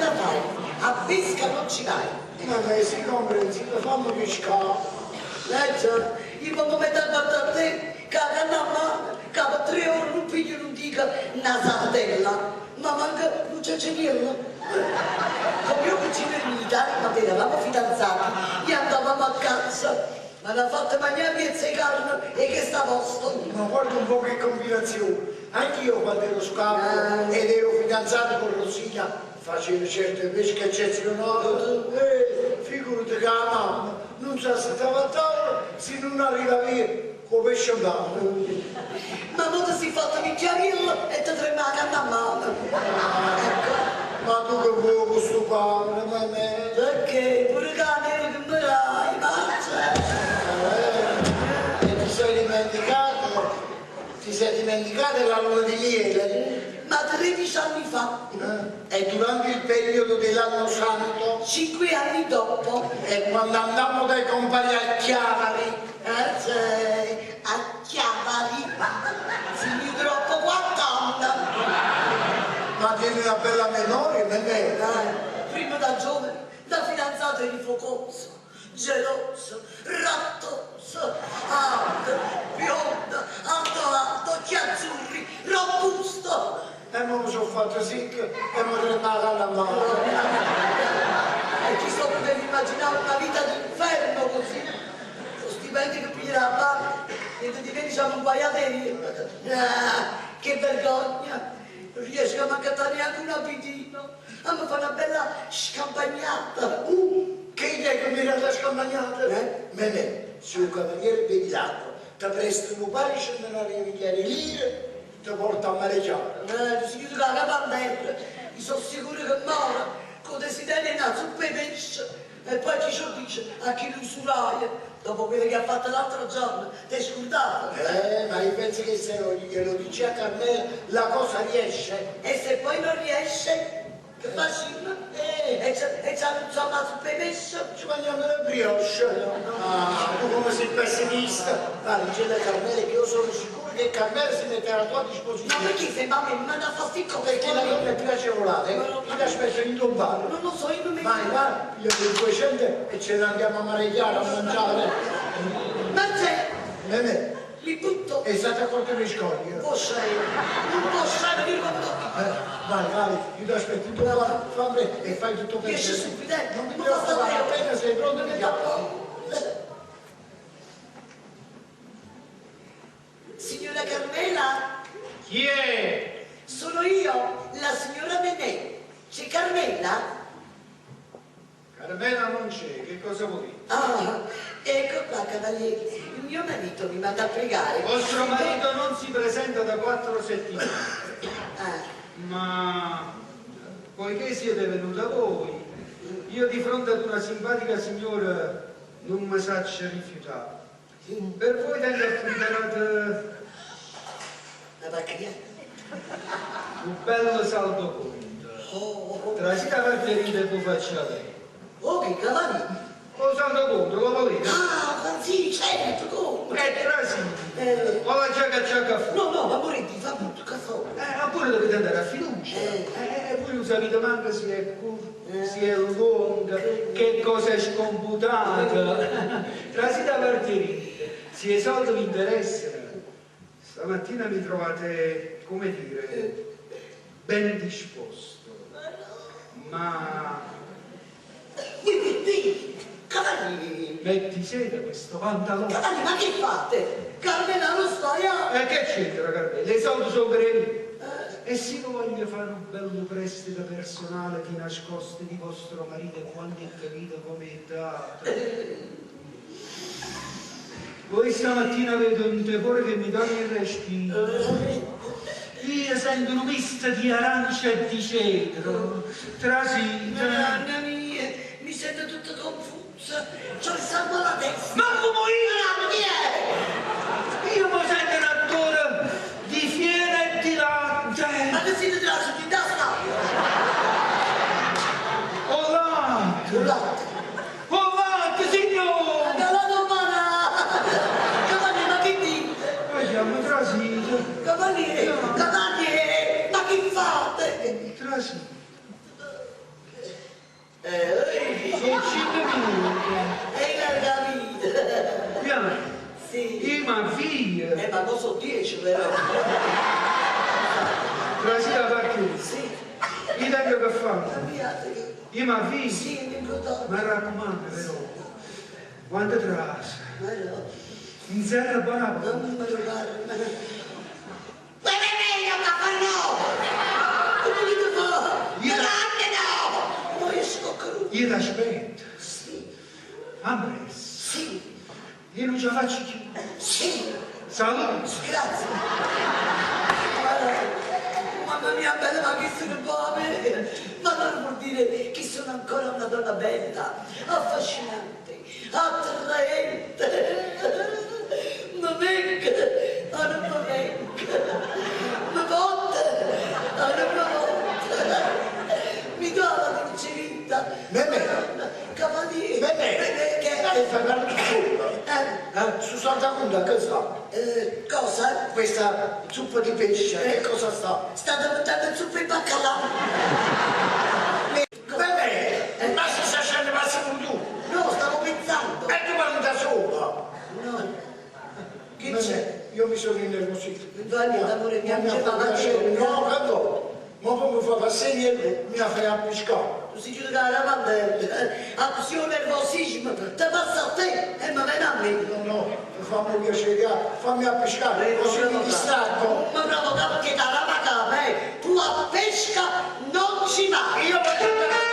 la fai? A pesca non ci vai. Ma me si comprensiva, fammi pescare. Leggia, io mi metto a guardare a te, che la canna a mano, che per tre ore non piglio, non dico una sardella, ma manca un ceceniello. Con mio cugino il militare, quando eravamo fidanzati, gli andavamo a cazzo. Ma l'ha fatto mangiare piezza di carne e che sta a posto. Ma guarda un po' che combinazione. Anch'io quando ero scapolo ed ero fidanzato con Rosina facevo certe pesche eccezionali. Figurati che la mamma non si aspettava a tavola se non arriva via con pesce in mano. Ma mo ti sei fatto vecchiarello e ti trema la canna a mano. Ecco. Ma tu che vuoi con sto padre, ma me? Perché pure cane che mi dai, marcia. E ti sei dimenticato? Ti sei dimenticato la luna di miele? Ma 13 anni fa, Eh? E durante il periodo dell'anno santo? 5 anni dopo, E quando andammo dai compagni a Chiavari, cioè, a Chiavari, finì troppo 4 anni. ma tieni una bella memoria, non è vero? Prima da giovane, da fidanzato eri focoso, geloso, rattoso, alto, biondo, alto alto, occhi azzurri, robusto. E mo mi sono fatto secco e mi trema la canna a mano. E ci sto potendo immaginare una vita d'inferno così. Con stipendi che piglierà la banca, niente di che diciamo inguaiate io. Ah, che vergogna! Non riesco a mangiare neanche un abitino. A mi fa una bella scampagnata. Che idea che mi era la scampagnata? Eh? Menè, se un cavaliere bevi l'acqua, ti presta un paio di centinaia di migliaia di lire, ti porta a mareggiare. Si chiude la capa a terra, mi sono sicuro che muore, con desiderio una zuppa di pesce. E poi chi ce lo dice a chi l'usuraia, dopo quello che ha fatto l'altro giorno, ti hai scordato? Ma io penso che se non glielo dici a Carmela, la cosa riesce. E se poi non riesce, che facciamo? E c'è e c'è insomma la zuppa di pesce? Ci mangiamo le brioche. Ah, tu come sei pessimista. Va, dice a Carmela che io sono sicuro che Carmela si metterà a tua Ma disposizione. perché se mamma mi manda a fare sti cose? Perché la donna è più agevolata, eh? Io ti aspetto in tuo bar. Non lo so, io non mi... Vai, vai, io do 200 e ce ne andiamo a mareggiare, a mangiare. Ma c'è, Nenè, mi butto. è stata accorta per scogli. Non posso io, non posso venire come tu. Vai, vai, io ti aspetto in tuo bar, fammi e fai tutto per Esci te. subito, eh? Non ti Non basta preoccupare, io. appena sei pronto mi chiami. Signora Carmela, Chi è? sono io, la signora Nenè. C'è Carmela? Carmela non c'è, che cosa volete? Ah, ecco qua, cavaliere. Il mio marito mi manda a pregare. Vostro marito non si presenta da quattro settimane, Ah, ma poiché siete venuta voi, io di fronte ad una simpatica signora non mi saccio rifiutare. Per voi tengo preparato la vacchia. un bello saldo conto. Oh, oh, Trasite a Margherita e poi faccia lei. oh, che cavaliere. Lo saldo conto, lo volete? Ah, ma sì, certo, come? Trasite. Eh, O la giacca giacca fuori. no, no, ma Moretti, fa tutto caffè. Oppure dovete andare a fiducia. Voi non sapete manco se è corta, se è lunga, che cosa è scomputata. Trasite a Margherita, se i soldi vi interessano. Stamattina mi trovate, come dire, ben disposto. Ma Qui, qui, cavaliere. metti sede questo pantalone. Cavaliere, ma che fate? Carmela non stai a... E che c'entra Carmela? I soldi sono per me. E se io voglio fare un bello prestito personale di nascosto di vostro marito quando è capito come è dato? Voi stamattina avete un tepore che mi toglie il respiro. Io sento un misto di arancia e di cedro. Trasite. Mamma mia, mi sento tutta confusa. C'ho il sangue alla testa. Ma come io? Ma chi è? Io mi sento un attore di fiere e di latte. Ma che siete della città sta? Oh latte! Un latte. Oh latte, signore! La domana! Cavaliere, ma che dite? Andiamo, trasite. Cavaliere, cavaliere, ma che fate? Trasite. ma mo so' 10 però. Trasite 'a parte 'e Sì. Io tengo che fare. Cambiate. Io m'avviso. Sì, mi ricordate. Mi raccomando però, quando trase, Ma no, 'nzerra buona porta. non mi ricordare. Ma è meglio che fa no! Come mi fa? Io- Grande no! Ma io sono crudo. Io ti aspetto. Sì, Ampresso. sì, Io non ce la faccio più. sì. Salute. Grazie. Mamma mia bella, ma che sono povera! Ma non vuol dire che sono ancora una donna bella, affascinante, attraente. Mi venga, ah, non mi venga. Mi botte, ah, non mi botte. Mi do la dolce vita. Meme. Cavaliere. Meme, Meme, che... che fai parlare tu solo? Eh, Eh, su Santa Cunda che sta? cosa? Questa zuppa di pesce, che cosa sta? Sta diventando zuppa di baccalà. Meme, ma se sta scendendo passa tu! No, stavo pensando. E tu parli da solo! No. Che Meme, c'è? Io mi sono innervosito. Va niente, amore mio, Ma mi non c'è fa piacere. ma No, che Ma poi mi fa passare e mi fai appiscare. Tu sei giudicata davanti. Azione nervosismo, te passa a te e mi viene a me. No, no, fammi piacere, ah, fammi appiscare, così mi distacco. Mi provoca perché da la capa, eh. Tu a pesca non ci vai. Io voglio andare.